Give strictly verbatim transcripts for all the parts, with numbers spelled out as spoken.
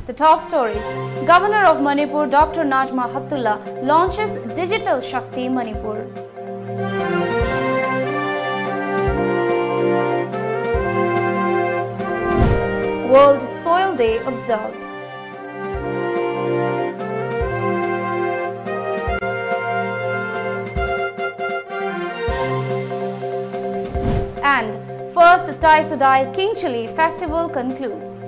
The top stories. Governor of Manipur Doctor Najma Heptulla launches Digital Shakti Manipur. World Soil Day observed. And first Tai Sodai Kingchili Festival concludes.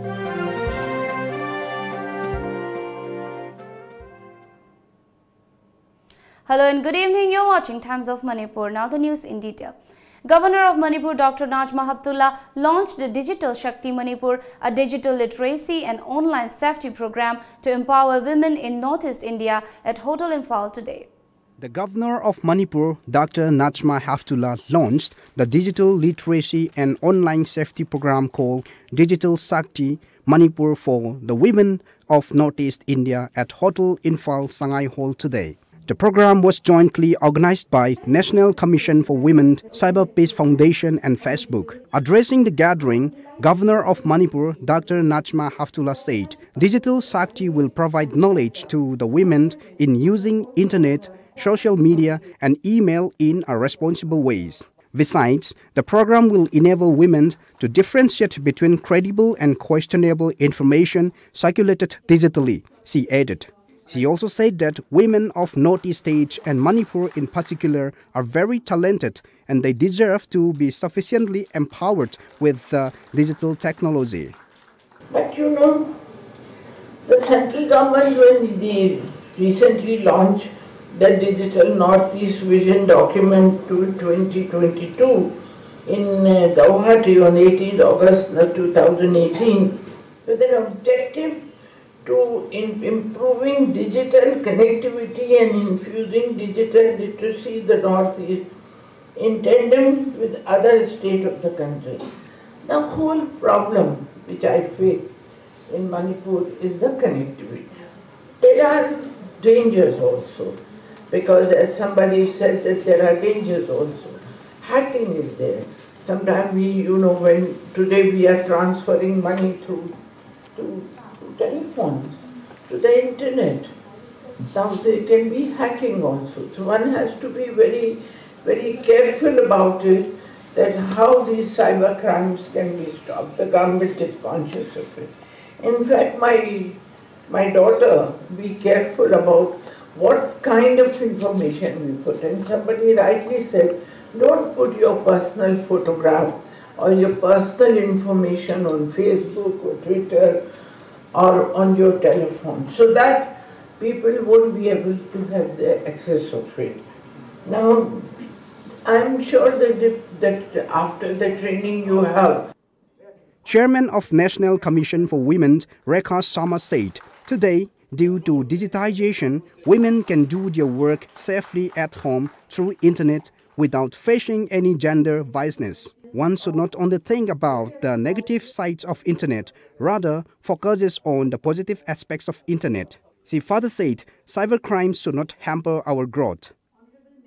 Hello and good evening. You're watching Times of Manipur. Now the news in detail. Governor of Manipur Doctor Najma Heptulla launched the Digital Shakti Manipur, a digital literacy and online safety program to empower women in Northeast India, at Hotel Imphal today. The Governor of Manipur, Doctor Najma Heptulla, launched the digital literacy and online safety program called Digital Shakti Manipur for the Women of Northeast India at Hotel Imphal Sangai Hall today. The program was jointly organized by National Commission for Women, Cyber Peace Foundation, and Facebook. Addressing the gathering, Governor of Manipur, Doctor Najma Heptulla, said Digital Shakti will provide knowledge to the women in using internet, social media, and email in a responsible ways. Besides, the program will enable women to differentiate between credible and questionable information circulated digitally, she added. She also said that women of Northeast State and Manipur in particular are very talented and they deserve to be sufficiently empowered with uh, digital technology. But you know, the central government, when they recently launched the Digital Northeast Vision document to twenty twenty-two in uh, Guwahati on eighteenth August two thousand eighteen, with an objective to in improving digital connectivity and infusing digital literacy in the Northeast in tandem with other state of the country. The whole problem which I face in Manipur is the connectivity. There are dangers also, because as somebody said that there are dangers also. Hacking is there. Sometimes we, you know, when today we are transferring money through to telephones, to the internet. Now there can be hacking also. So one has to be very, very careful about it, that how these cyber crimes can be stopped. The government is conscious of it. In fact, my my daughter, be careful about what kind of information we put. And somebody rightly said, don't put your personal photograph or your personal information on Facebook or Twitter or on your telephone, so that people won't be able to have the access of it. Now, I'm sure that if, that after the training you have, Chairman of National Commission for Women, Rekha Sharma, said today, due to digitization, women can do their work safely at home through internet without facing any gender biasness. One should not only think about the negative sides of internet, rather focuses on the positive aspects of internet. She further said cybercrime should not hamper our growth.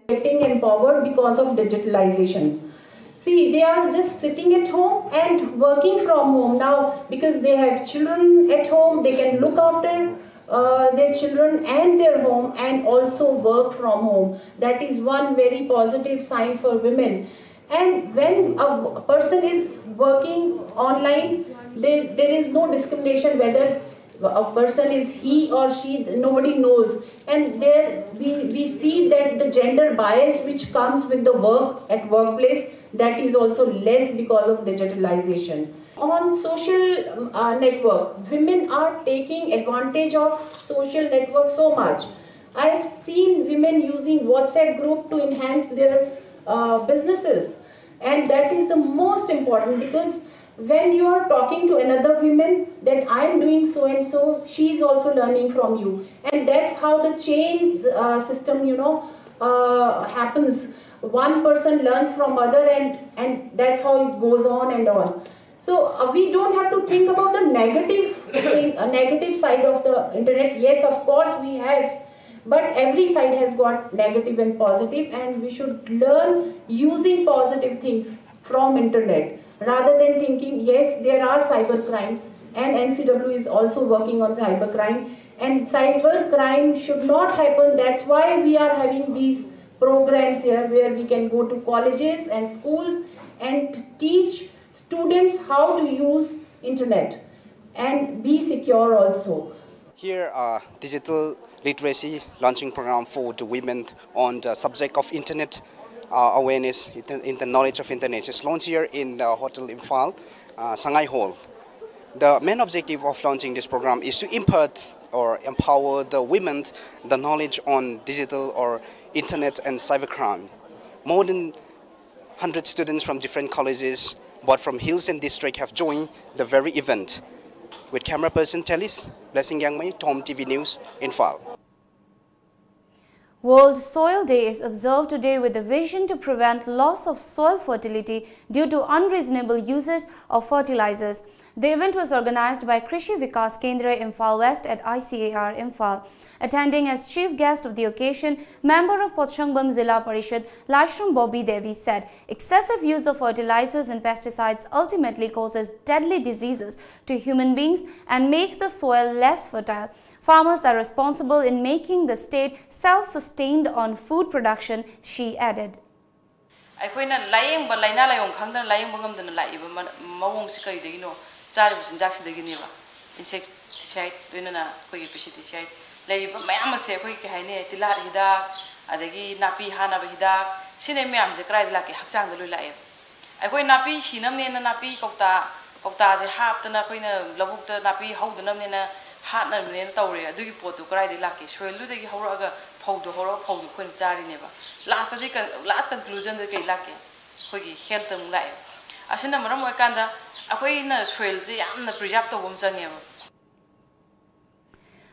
Getting empowered because of digitalization. See, they are just sitting at home and working from home now because they have children at home, they can look after uh, their children and their home and also work from home. That is one very positive sign for women. And when a person is working online, there, there is no discrimination whether a person is he or she, nobody knows. And there we, we see that the gender bias which comes with the work at workplace, that is also less because of digitalization. On social um, uh, network, women are taking advantage of social network so much. I have seen women using WhatsApp group to enhance their uh, businesses, and that is the most important, because when you are talking to another woman that I am doing so and so, she is also learning from you, and that's how the chain uh, system, you know, uh, happens. One person learns from other, and and that's how it goes on and on. So uh, we don't have to think about the negative thing, uh, negative side of the internet. Yes, of course we have, but every side has got negative and positive, and we should learn using positive things from internet rather than thinking, yes, there are cyber crimes, And N C W is also working on cybercrime. And cybercrime should not happen. That's why we are having these programs here where we can go to colleges and schools and teach students how to use internet and be secure also. Here, uh, digital literacy launching program for the women on the subject of internet uh, awareness, inter- in the knowledge of internet is launched here in the Hotel Imphal, uh, Sangai Hall. The main objective of launching this program is to impart or empower the women the knowledge on digital or internet and cybercrime. More than hundred students from different colleges, but from hills and district have joined the very event. With camera person Telis, Blessing Yangmei, Tom T V News, Imphal. World Soil Day is observed today with the vision to prevent loss of soil fertility due to unreasonable usage of fertilizers. The event was organized by Krishi Vikas Kendra Imphal West at I C A R Imphal. Attending as chief guest of the occasion, member of Potshangam Zilla Parishad, Laishram Bobby Devi said, excessive use of fertilizers and pesticides ultimately causes deadly diseases to human beings and makes the soil less fertile. Farmers are responsible in making the state self-sustained on food production, she added. ꯑꯩꯈꯣꯏꯅ ꯂꯥꯏꯌꯦꯡꯕ ꯂꯥꯏꯅꯥ ꯂꯥꯏꯌꯣꯡ ꯈꯪꯗꯅ ꯂꯥꯏꯌꯦꯡꯕ ꯉꯝꯗꯅ ꯂꯥꯛꯏꯕ ꯃ- ꯃꯑꯣꯡꯁꯤ ꯀꯔꯤꯗꯒꯤꯅꯣ? ꯆꯥꯔꯤꯕ ꯆꯤꯟꯖꯥꯛꯁꯤꯗꯒꯤꯅꯦꯕ꯫ ꯏꯟꯁꯦꯛꯇꯤꯁꯥꯏꯠ ꯂꯣꯏꯅꯅ ꯑꯩꯈꯣꯏꯒꯤ ꯄꯦꯁꯇꯤꯁꯥꯏꯠ ꯂꯩꯔꯤꯕ ꯃꯌꯥꯝ ꯑꯁꯦ ꯑꯩꯈꯣꯏꯒꯤ ꯀꯩ ꯍꯥꯏꯅꯤ, ꯇꯤꯜꯍꯥꯠ ꯍꯤꯗꯥꯛ, ꯑꯗꯒꯤ ꯅꯥꯄꯤ ꯍꯥꯠꯅꯕ ꯍꯤꯗꯥꯛ, ꯁꯤꯅ ꯃꯌꯥꯝꯁꯦ ꯀꯗꯥꯏꯗ ꯂꯥꯛꯀꯦ? ꯍꯛꯆꯥꯡꯗ ꯂꯣꯏ ꯂꯥꯛꯑꯦꯕ꯫ ꯑꯩꯈꯣꯏ ꯅꯥꯄꯤ ꯁꯤꯅꯕꯅꯦꯅ ꯅꯥꯄꯤ ꯀꯧꯇꯥ ꯀꯧꯇꯥꯁꯦ ꯍꯥꯞꯇꯅ ꯑꯩꯈꯣꯏꯅ ꯂꯧꯕꯨꯛꯇ ꯅꯥꯄꯤ ꯍꯧꯗꯅꯕꯅꯦꯅ ꯍꯥꯠꯅꯕꯅꯦꯅ ꯇꯧꯔꯦ꯫ ꯑꯗꯨꯒꯤ ꯄꯣꯠꯇꯨ ꯀꯗꯥꯏꯗꯒꯤ ꯂꯥꯛꯀꯦ? ꯁꯣꯏꯜꯗꯨꯗꯒꯤ ꯍꯧꯔꯛꯑꯒ ꯐꯧꯗꯣ ꯍꯧꯔꯛꯑꯒ ꯐꯧꯗꯣ ꯑꯩꯈꯣꯏꯅ ꯆꯥꯔꯤꯅꯦꯕ꯫ ꯂꯥꯁꯇꯗꯤ ꯂꯥꯁ ꯀꯟꯀ꯭ꯂꯨꯖꯟꯗ ꯀꯩ ꯂꯥꯛꯀꯦ? ꯑꯩꯈꯣꯏꯒꯤ ꯍꯦꯜꯠꯇ ꯑꯃꯨꯛ ꯂꯥꯛꯑꯦ꯫ ꯑꯁꯤꯅ ꯃꯔꯝ ꯑꯣꯏꯔꯀꯥꯟꯗ ꯑꯩꯈꯣꯏꯅ ꯁꯣꯏꯜꯁꯦ ꯌꯥꯝꯅ ꯄ꯭ꯔꯤꯖꯥꯔꯕ ꯇꯧꯕ ꯑꯃ ꯆꯪꯉꯦꯕ꯫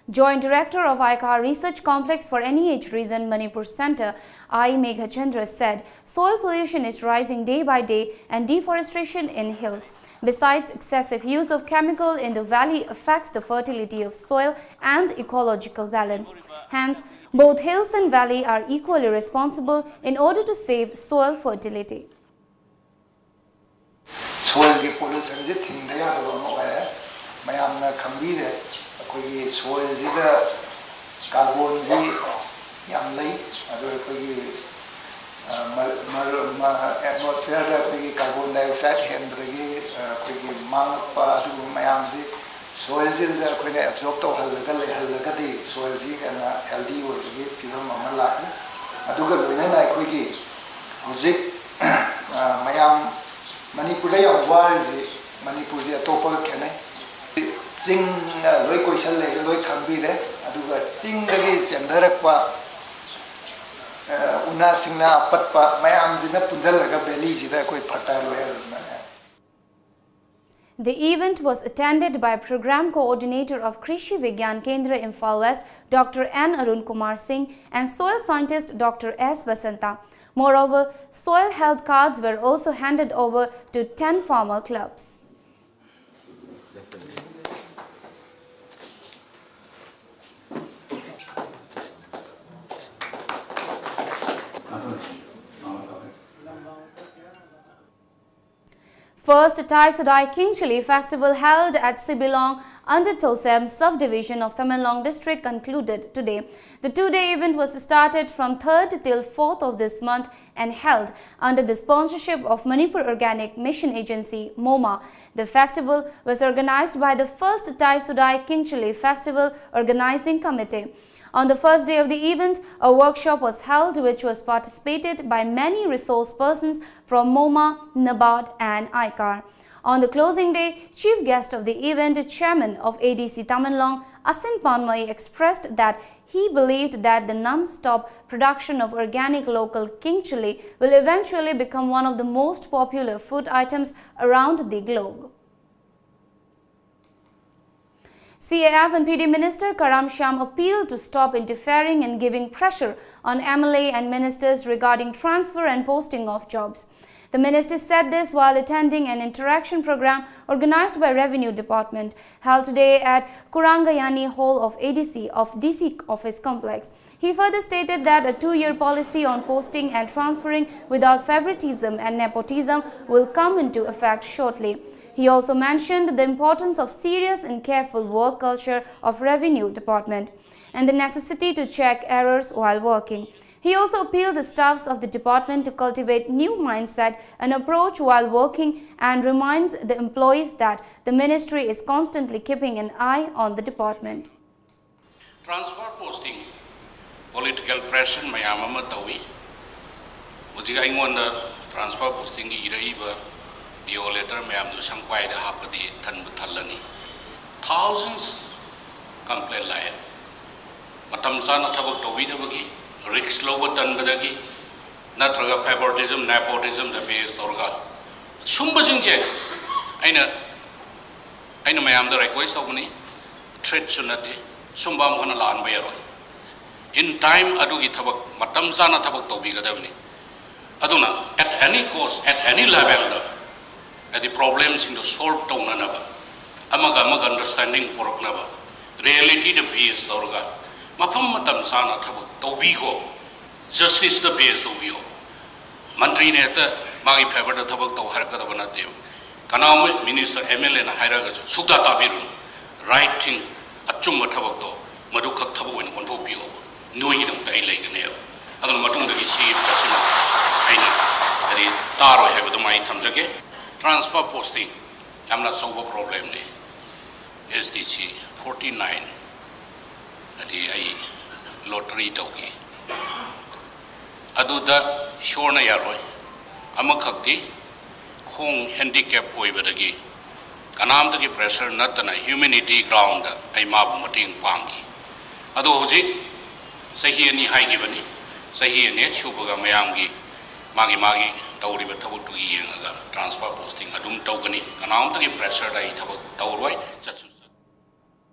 Joint Director of ICAR Research Complex for N E H Region Manipur Center, I Meghachandra said, soil pollution is rising day by day and deforestation in hills. Besides, excessive use of chemical in the valley affects the fertility of soil and ecological balance. Hence, both hills and valley are equally responsible in order to save soil fertility. ꯁꯣꯏꯜꯒꯤ ꯄꯣꯂꯨꯁꯟꯁꯦ ꯊꯤꯡꯕ ꯌꯥꯗꯕ ꯑꯃ ꯑꯣꯏꯔꯦ꯫ ꯃꯌꯥꯝꯅ ꯈꯪꯕꯤꯔꯦ, ꯑꯩꯈꯣꯏꯒꯤ ꯁꯣꯏꯜꯁꯤꯗ ꯀꯥꯔꯕꯣꯟꯁꯤ ꯌꯥꯝ ꯂꯩ꯫ ꯑꯗꯣ ꯑꯩꯈꯣꯏꯒꯤ ꯑꯦꯠꯃꯣꯁꯐꯤꯌꯔꯗ ꯑꯩꯈꯣꯏꯒꯤ ꯀꯥꯔꯕꯣꯟ ꯗꯥꯏꯑꯣꯛꯁꯥꯏꯗ ꯍꯦꯟꯕꯗꯒꯤ ꯑꯩꯈꯣꯏꯒꯤ ꯃꯥꯡꯉꯛꯄ ꯑꯗꯨꯒꯨꯝꯕ ꯃꯌꯥꯝꯁꯤ ꯁꯣꯏꯜꯁꯤꯗ ꯑꯩꯈꯣꯏꯅ ꯑꯦꯕꯖꯣꯔꯕ ꯇꯧꯍꯜꯂꯒ ꯂꯩꯍꯜꯂꯒꯗꯤ ꯁꯣꯏꯜꯁꯤ ꯍꯦꯟꯅ ꯍꯦꯜꯗꯤ ꯑꯣꯏꯕꯒꯤ ꯐꯤꯕꯝ ꯑꯃ ꯂꯥꯛꯏ꯫ ꯑꯗꯨꯒ ꯂꯣꯏꯅꯅ ꯑꯩꯈꯣꯏꯒꯤ ꯍꯧꯖꯤꯛ ꯃꯌꯥꯝ ꯃꯅꯤꯄꯨꯔꯗ ꯌꯥꯝ ꯋꯥꯔꯤꯁꯤ ꯃꯅꯤꯄꯨꯔꯁꯤ ꯑꯇꯣꯞꯄꯒ ꯈꯦꯠꯅꯩ꯫ ꯆꯤꯡꯅ ꯂꯣꯏ ꯀꯣꯏꯁꯜꯂꯦ, ꯂꯣꯏ ꯈꯪꯕꯤꯔꯦ꯫ ꯑꯗꯨꯒ ꯆꯤꯡꯗꯒꯤ ꯆꯦꯟꯊꯔꯛꯄ ꯎꯅꯥꯁꯤꯡꯅ ꯑꯄꯠꯄ ꯃꯌꯥꯝꯁꯤꯅ ꯄꯨꯟꯁꯤꯜꯂꯒ ꯚꯦꯂꯤꯁꯤꯗ ꯑꯩꯈꯣꯏ ꯐꯔꯇꯥꯏꯜ ꯑꯣꯏꯍꯜꯂꯦ꯫ The event was attended by Program Coordinator of Krishi Vigyan Kendra Imphal West, Doctor N Arun Kumar Singh, and soil scientist Doctor S Basanta. Moreover, soil health cards were also handed over to ten farmer clubs. First Tai Sodai Kingchili festival held at Sibilong under Thosem subdivision of Tamenglong district concluded today. The two-day event was started from third till fourth of this month and held under the sponsorship of Manipur Organic Mission Agency, MOMA. The festival was organized by the first Tai Sodai Kingchili Festival Organizing Committee. On the first day of the event, a workshop was held which was participated by many resource persons from MOMA, NABARD and ICAR. On the closing day, chief guest of the event, chairman of A D C Tamenglong, Asin Panmai, expressed that he believed that the non-stop production of organic local king chili will eventually become one of the most popular food items around the globe. C A F and P D Minister Karam Shyam appealed to stop interfering and giving pressure on M L A and ministers regarding transfer and posting of jobs. The minister said this while attending an interaction program organized by Revenue Department, held today at Kurangayani Hall of A D C of D C Office Complex. He further stated that a two-year policy on posting and transferring without favoritism and nepotism will come into effect shortly. He also mentioned the importance of serious and careful work culture of Revenue Department and the necessity to check errors while working. He also appealed the staffs of the department to cultivate new mindset and approach while working and reminds the employees that the ministry is constantly keeping an eye on the department. Transfer posting, political pressure ꯃꯌꯥꯝ ꯑꯃ ꯇꯧꯏ꯫ ꯍꯧꯖꯤꯛ ꯑꯩꯉꯣꯟꯗ transfer postingꯒꯤ ꯏꯔꯛꯏꯕ D O letter ꯃꯌꯥꯝꯗꯨ ꯁꯪꯄꯥꯏꯗ ꯍꯥꯞꯄꯗꯤ ꯊꯟꯕꯨ ꯊꯜꯂꯅꯤ꯫ Thousands complaint ꯂꯥꯛꯑꯦ꯫ ꯃꯇꯝ ꯆꯥꯅ ꯊꯕꯛ ꯇꯧꯕꯤꯗꯕꯒꯤ, risk ꯂꯧꯕ ꯇꯟꯕꯗꯒꯤ, ꯅꯠꯇ꯭ꯔꯒ favoritism, nepotismꯗ base ꯇꯧꯔꯒ ꯁꯨꯝꯕꯁꯤꯡꯁꯦ ꯑꯩꯅ ꯑꯩꯅ ꯃꯌꯥꯝꯗ request ꯇꯧꯕꯅꯤ꯫ Threatꯁꯨ ꯅꯠꯇꯦ꯫ ꯁꯨꯝꯕ ꯑꯃꯨꯛ ꯍꯟꯅ ꯂꯥꯛꯍꯟꯕ ꯌꯥꯔꯣꯏ꯫ In time ꯑꯗꯨꯒꯤ ꯊꯕꯛ ꯃꯇꯝ ꯆꯥꯅ ꯊꯕꯛ ꯇꯧꯕꯤꯒꯗꯕꯅꯤ꯫ ꯑꯗꯨꯅ at any cost, at any levelꯗ ꯍꯥꯏꯗꯤ problemꯁꯤꯡꯗꯣ solve ꯇꯧꯅꯅꯕ, ꯑꯃꯒ ꯑꯃꯒ understanding ꯄꯨꯔꯛꯅꯕ, realityꯗ base ꯇꯧꯔꯒ ꯃꯐꯝ ꯃꯇꯝ ꯆꯥꯅ ꯊꯕꯛ ꯇꯧꯕꯤꯈꯣ꯫ Justiceꯇ base ꯇꯧꯕꯤꯌꯣ꯫ ꯃꯟꯇ꯭ꯔꯤꯅ ꯍꯦꯛꯇ ꯃꯥꯒꯤ favourꯗ ꯊꯕꯛ ꯇꯧ ꯍꯥꯏꯔꯛꯀꯗꯕ ꯅꯠꯇꯦꯕ꯫ ꯀꯅꯥꯒꯨꯝꯕ minister, MLAꯅ ꯍꯥꯏꯔꯒꯁꯨ ꯁꯨꯛꯇꯥ ꯇꯥꯕꯤꯔꯨꯅꯨ꯫ Right thing, ꯑꯆꯨꯝꯕ ꯊꯕꯛꯇꯣ ꯃꯗꯨꯈꯛ ꯊꯕꯛ ꯑꯣꯏꯅ ꯑꯣꯟꯊꯣꯛꯄꯤꯌꯣꯕ꯫ ꯅꯣꯏꯒꯤꯗꯃꯛꯇ ꯑꯩ ꯂꯩꯒꯅꯦꯕ꯫ ꯑꯗꯨꯅ ꯃꯇꯨꯡꯗꯒꯤ ꯁꯤꯒꯤ ꯄꯣꯠꯁꯤꯃ ꯑꯩꯅ ꯍꯥꯏꯗꯤ ꯇꯥꯔꯣꯏ ꯍꯥꯏꯕꯗꯨꯃ ꯑꯩ ꯊꯝꯖꯒꯦ꯫ Transfer posting ꯌꯥꯝꯅ ꯑꯆꯧꯕ problemꯅꯤ꯫ SDC forty nine ꯑꯗꯤ ꯑꯩ lottery ꯇꯧꯈꯤ꯫ ꯑꯗꯨꯗ ꯏꯁꯣꯔꯅ ꯌꯥꯔꯣꯏ꯫ ꯑꯃꯈꯛꯇꯤ ꯈꯣꯡ handicap ꯑꯣꯏꯕꯗꯒꯤ ꯀꯅꯥꯝꯇꯒꯤ pressure ꯅꯠꯇꯅ humanity groundꯗ ꯑꯩ ꯃꯥꯕꯨ ꯃꯇꯦꯡ ꯄꯥꯡꯈꯤ꯫ ꯑꯗꯣ ꯍꯧꯖꯤꯛ ꯆꯍꯤ ꯑꯅꯤ ꯍꯥꯏꯈꯤꯕꯅꯤ꯫ ꯆꯍꯤ ꯑꯅꯤ ꯍꯦꯛ ꯁꯨꯕꯒ ꯃꯌꯥꯝꯒꯤ ꯃꯥꯒꯤ ꯃꯥꯒꯤ ꯇꯧꯔꯤꯕ ꯊꯕꯛꯇꯨꯒꯤ ꯌꯦꯡꯉꯒ transfer posting ꯑꯗꯨꯝ ꯇꯧꯒꯅꯤ꯫ ꯀꯅꯥꯝꯇꯒꯤ pressureꯗ ꯑꯩ ꯊꯕꯛ ꯇꯧꯔꯣꯏ꯫ ꯆꯠꯁꯨ ꯆꯠ-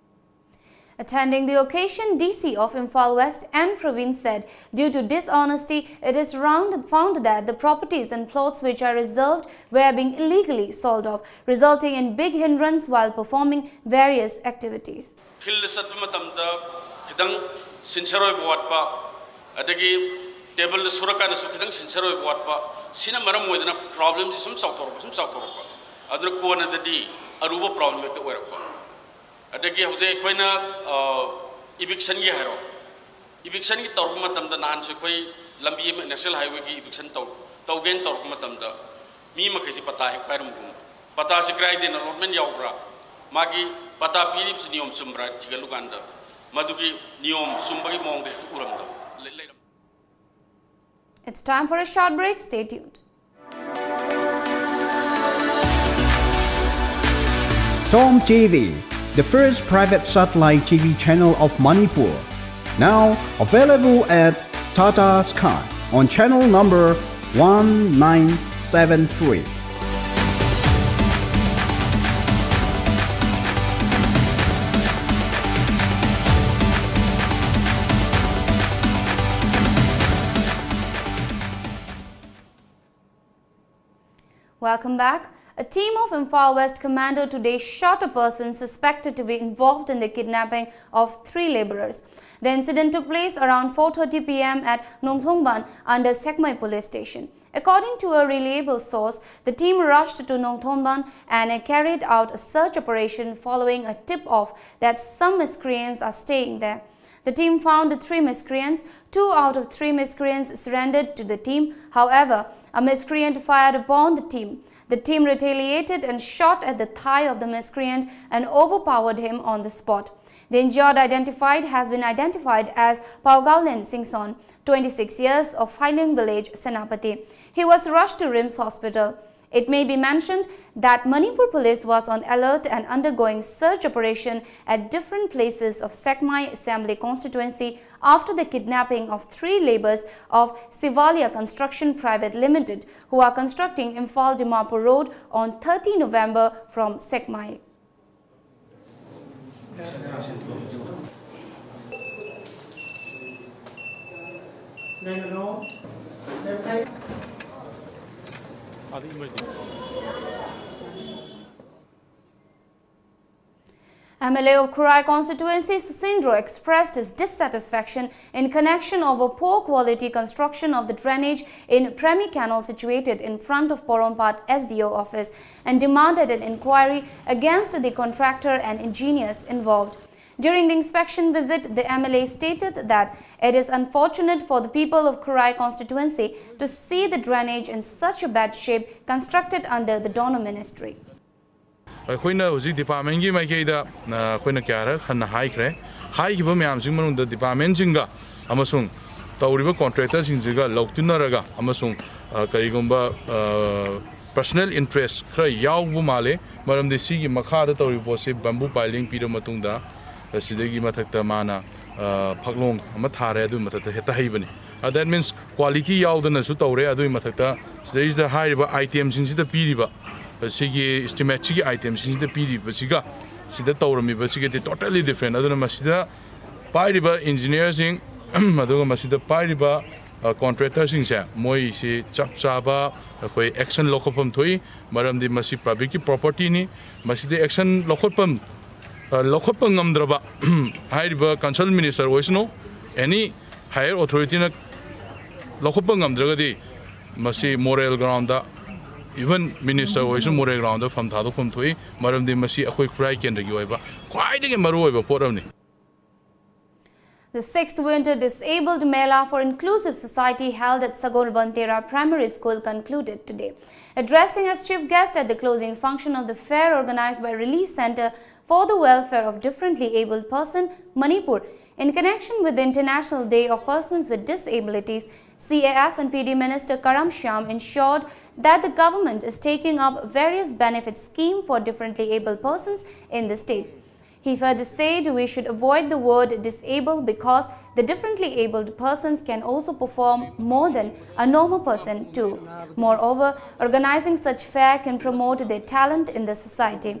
Attending the occasion, D C of Imphal West N Praveen said, due to dishonesty, it is round, found that the properties and plots which are reserved were being illegally sold off, resulting in big hindrance while performing various activities. Field ꯆꯠꯄ ꯃꯇꯝꯗ ꯈꯤꯇꯪ sincere ꯑꯣꯏꯕ ꯋꯥꯠꯄ, ꯑꯗꯒꯤ tableꯗ ꯁꯨꯔꯀꯥꯟꯗꯁꯨ ꯈꯤꯇꯪ sincere ꯑꯣꯏꯕ ꯋꯥꯠꯄ, ꯁꯤꯅ ꯃꯔꯝ ꯑꯣꯏꯗꯅ problemꯁꯤ ꯁꯨꯝ ꯆꯥꯎꯊꯣꯔꯛꯄ, ꯁꯨꯝ ꯆꯥꯎꯊꯣꯔꯛꯄ꯫ ꯑꯗꯨꯅ ꯀꯣꯟꯅꯗꯗꯤ ꯑꯔꯨꯕ ꯄ꯭ꯔꯣꯕ꯭ꯂꯦꯝ ꯍꯦꯛꯇ ꯑꯣꯏꯔꯛꯄ꯫ ꯑꯗꯒꯤ ꯍꯧꯖꯤꯛ ꯑꯩꯈꯣꯏꯅ ꯏꯚꯤꯛꯁꯟꯒꯤ ꯍꯥꯏꯔꯣ, ꯏꯚꯤꯛꯁꯟꯒꯤ ꯇꯧꯔꯛꯄ ꯃꯇꯝꯗ ꯅꯍꯥꯟꯁꯨ ꯑꯩꯈꯣꯏ ꯂꯝꯕꯤ ꯑꯃ ꯅꯦꯁꯅꯦꯜ ꯍꯥꯏꯋꯦꯒꯤ ꯏꯚꯤꯛꯁꯟ ꯇꯧ ꯇꯧꯒꯦꯅ ꯇꯧꯔꯛꯄ ꯃꯇꯝꯗ ꯃꯤ ꯃꯈꯩꯁꯤ ꯄꯇꯥ ꯍꯦꯛ ꯄꯥꯏꯔꯝꯒꯨꯝ, ꯄꯇꯥꯁꯤ ꯀꯗꯥꯏꯗꯅ ꯑꯦꯂꯣꯠꯃꯦꯟ ꯌꯥꯎꯕ꯭ꯔꯥ, ꯃꯥꯒꯤ ꯄꯇꯥ ꯄꯤꯔꯤꯕꯁꯤ ꯅꯤꯌꯣꯝ ꯆꯨꯝꯕ꯭ꯔꯥ ꯊꯤꯒꯠꯂꯨꯀꯥꯟꯗ ꯃꯗꯨꯒꯤ ꯅꯤꯌꯣꯝ ꯆꯨꯝꯕꯒꯤ ꯃꯑꯣꯡꯗ ꯍꯦꯛꯇ ꯎꯔꯝꯗꯕ ꯂꯩ- ꯂꯩꯔꯝ꯫ It's time for a short break. Stay tuned. Tom T V, the first private satellite T V channel of Manipur. Now available at Tata Sky on channel number one nine seven three. Welcome back. A team of Imphal West Commando today shot a person suspected to be involved in the kidnapping of three laborers. The incident took place around four thirty p m at Nongthongban under Sekmai Police Station. According to a reliable source, the team rushed to Nongthongban and carried out a search operation following a tip-off that some miscreants are staying there. The team found the three miscreants. Two out of three miscreants surrendered to the team. However, a miscreant fired upon the team. The team retaliated and shot at the thigh of the miscreant and overpowered him on the spot. The injured identified has been identified as Paugaulin Singson, twenty-six years, of Phailing village, Senapati. He was rushed to RIMS Hospital. It may be mentioned that Manipur police was on alert and undergoing search operation at different places of Sekmai Assembly Constituency after the kidnapping of three labourers of Sivalia Construction Private Limited, who are constructing Imphal Dimapur Road, on thirty November from Sekmai. M L A of Khurai constituency, Susindro, expressed his dissatisfaction in connection of a poor quality construction of the drainage in Premi Canal situated in front of Porompat S D O office and demanded an inquiry against the contractor and engineers involved. During the inspection visit, the M L A stated that it is unfortunate for the people of Khurai constituency to see the drainage in such a bad shape constructed under the DoNER ministry. ꯑꯩꯈꯣꯏꯅ ꯍꯧꯖꯤꯛ ꯗꯤꯄꯥꯔꯠꯃꯦꯟꯒꯤ ꯃꯥꯏꯀꯩꯗ ꯑꯩꯈꯣꯏꯅ ꯀꯌꯥꯔꯛ ꯍꯟꯅ ꯍꯥꯏꯈ꯭ꯔꯦ꯫ ꯍꯥꯏꯈꯤꯕ ꯃꯌꯥꯝꯁꯤꯒꯤ ꯃꯅꯨꯡꯗ ꯗꯤꯄꯥꯔꯠꯃꯦꯟꯁꯤꯡꯒ ꯑꯃꯁꯨꯡ ꯇꯧꯔꯤꯕ ꯀꯣꯟꯇ꯭ꯔꯦꯛꯇꯔꯁꯤꯡꯁꯤꯒ ꯂꯧꯇꯤꯟꯅꯔꯒ ꯑꯃꯁꯨꯡ ꯀꯔꯤꯒꯨꯝꯕ ꯄꯔꯁꯅꯦꯜ ꯏꯟꯇꯔꯦꯁ ꯈꯔ ꯌꯥꯎꯕ ꯃꯥꯜꯂꯦ꯫ ꯃꯔꯝꯗꯤ ꯁꯤꯒꯤ ꯃꯈꯥꯗ ꯇꯧꯔꯤꯕ ꯄꯣꯠꯁꯤ ꯕꯦꯝꯕꯨ ꯄꯥꯏꯂꯤꯡ ꯄꯤꯔꯕ ꯃꯇꯨꯡꯗ ꯁꯤꯗꯒꯤ ꯃꯊꯛꯇ ꯃꯥꯅ ꯐꯛꯂꯣꯡ ꯑꯃ ꯊꯥꯔꯦ, ꯑꯗꯨꯒꯤ ꯃꯊꯛꯇ ꯍꯦꯛꯇ ꯍꯩꯕꯅꯤ꯫ That means quality ꯌꯥꯎꯗꯅꯁꯨ ꯇꯧꯔꯦ꯫ ꯑꯗꯨꯒꯤ ꯃꯊꯛꯇ ꯁꯤꯗꯩꯁꯤꯗ ꯍꯥꯏꯔꯤꯕ ꯑꯥꯏꯇꯦꯝꯁꯤꯡꯁꯤꯗ ꯄꯤꯔꯤꯕ ꯁꯤꯒꯤ ꯏꯁꯇꯤꯃꯦꯠꯁꯤꯒꯤ ꯑꯥꯏꯇꯦꯝꯁꯤꯡꯁꯤꯗ ꯄꯤꯔꯤꯕꯁꯤꯒ ꯁꯤꯗ ꯇꯧꯔꯝꯃꯤꯕꯁꯤꯒꯗꯤ totally different꯫ ꯑꯗꯨꯅ ꯃꯁꯤꯗ ꯄꯥꯏꯔꯤꯕ ꯏꯟꯖꯤꯅꯤꯌꯥꯔꯁꯤꯡ ꯑꯗꯨꯒ ꯃꯁꯤꯗ ꯄꯥꯏꯔꯤꯕ ꯀꯣꯟꯇ꯭ꯔꯦꯛꯇꯔꯁꯤꯡꯁꯦ ꯃꯣꯏꯁꯤ ꯆꯞ ꯆꯥꯕ ꯑꯩꯈꯣꯏ ꯑꯦꯛꯁꯟ ꯂꯧꯈꯠꯐꯝ ꯊꯣꯛꯏ꯫ ꯃꯔꯝꯗꯤ ꯃꯁꯤ ꯄꯕ꯭ꯂꯤꯛꯀꯤ ꯄ꯭ꯔꯣꯄꯔꯇꯤꯅꯤ꯫ ꯃꯁꯤꯗ ꯑꯦꯛꯁꯟ ꯂꯧꯈꯠꯐꯝ ꯂꯧꯈꯠꯄ ꯉꯝꯗ꯭ꯔꯕ ꯍꯥꯏꯔꯤꯕ ꯀꯟꯁꯔꯟ ꯃꯤꯅꯤꯁꯇꯔ ꯑꯣꯏꯁꯅꯨ, ꯑꯦꯅꯤ ꯍꯥꯌꯔ ꯑꯣꯊꯣꯔꯤꯇꯤꯅ ꯂꯧꯈꯠꯄ ꯉꯝꯗ꯭ꯔꯒꯗꯤ ꯃꯁꯤ ꯃꯣꯔꯦꯜ ꯒ꯭ꯔꯥꯎꯟꯗ, ꯏꯚꯟ ꯃꯤꯅꯤꯁꯇꯔ ꯑꯣꯏꯔꯁꯨ ꯃꯣꯔꯦꯜ ꯒ꯭ꯔꯥꯎꯟꯗ ꯐꯝ ꯊꯥꯗꯣꯛꯐꯝ ꯊꯣꯛꯏ꯫ ꯃꯔꯝꯗꯤ ꯃꯁꯤ ꯑꯩꯈꯣꯏ ꯈꯨꯔꯥꯏ ꯀꯦꯟꯗ꯭ꯔꯒꯤ ꯑꯣꯏꯕ ꯈ꯭ꯋꯥꯏꯗꯒꯤ ꯃꯔꯨꯑꯣꯏꯕ ꯄꯣꯠ ꯑꯃꯅꯤ꯫ The sixth Winter Disabled Mela for Inclusive Society held at Sagon Bantera Primary School concluded today. Addressing as chief guest at the closing function of the fair organized by Relief Center for the Welfare of Differently Abled Person, Manipur, in connection with the International Day of Persons with Disabilities, C A F and P D Minister Karam Shyam ensured that the government is taking up various benefit scheme for differently abled persons in the state. He further said we should avoid the word disabled because the differently abled persons can also perform more than a normal person too. Moreover, organizing such fair can promote their talent in the society.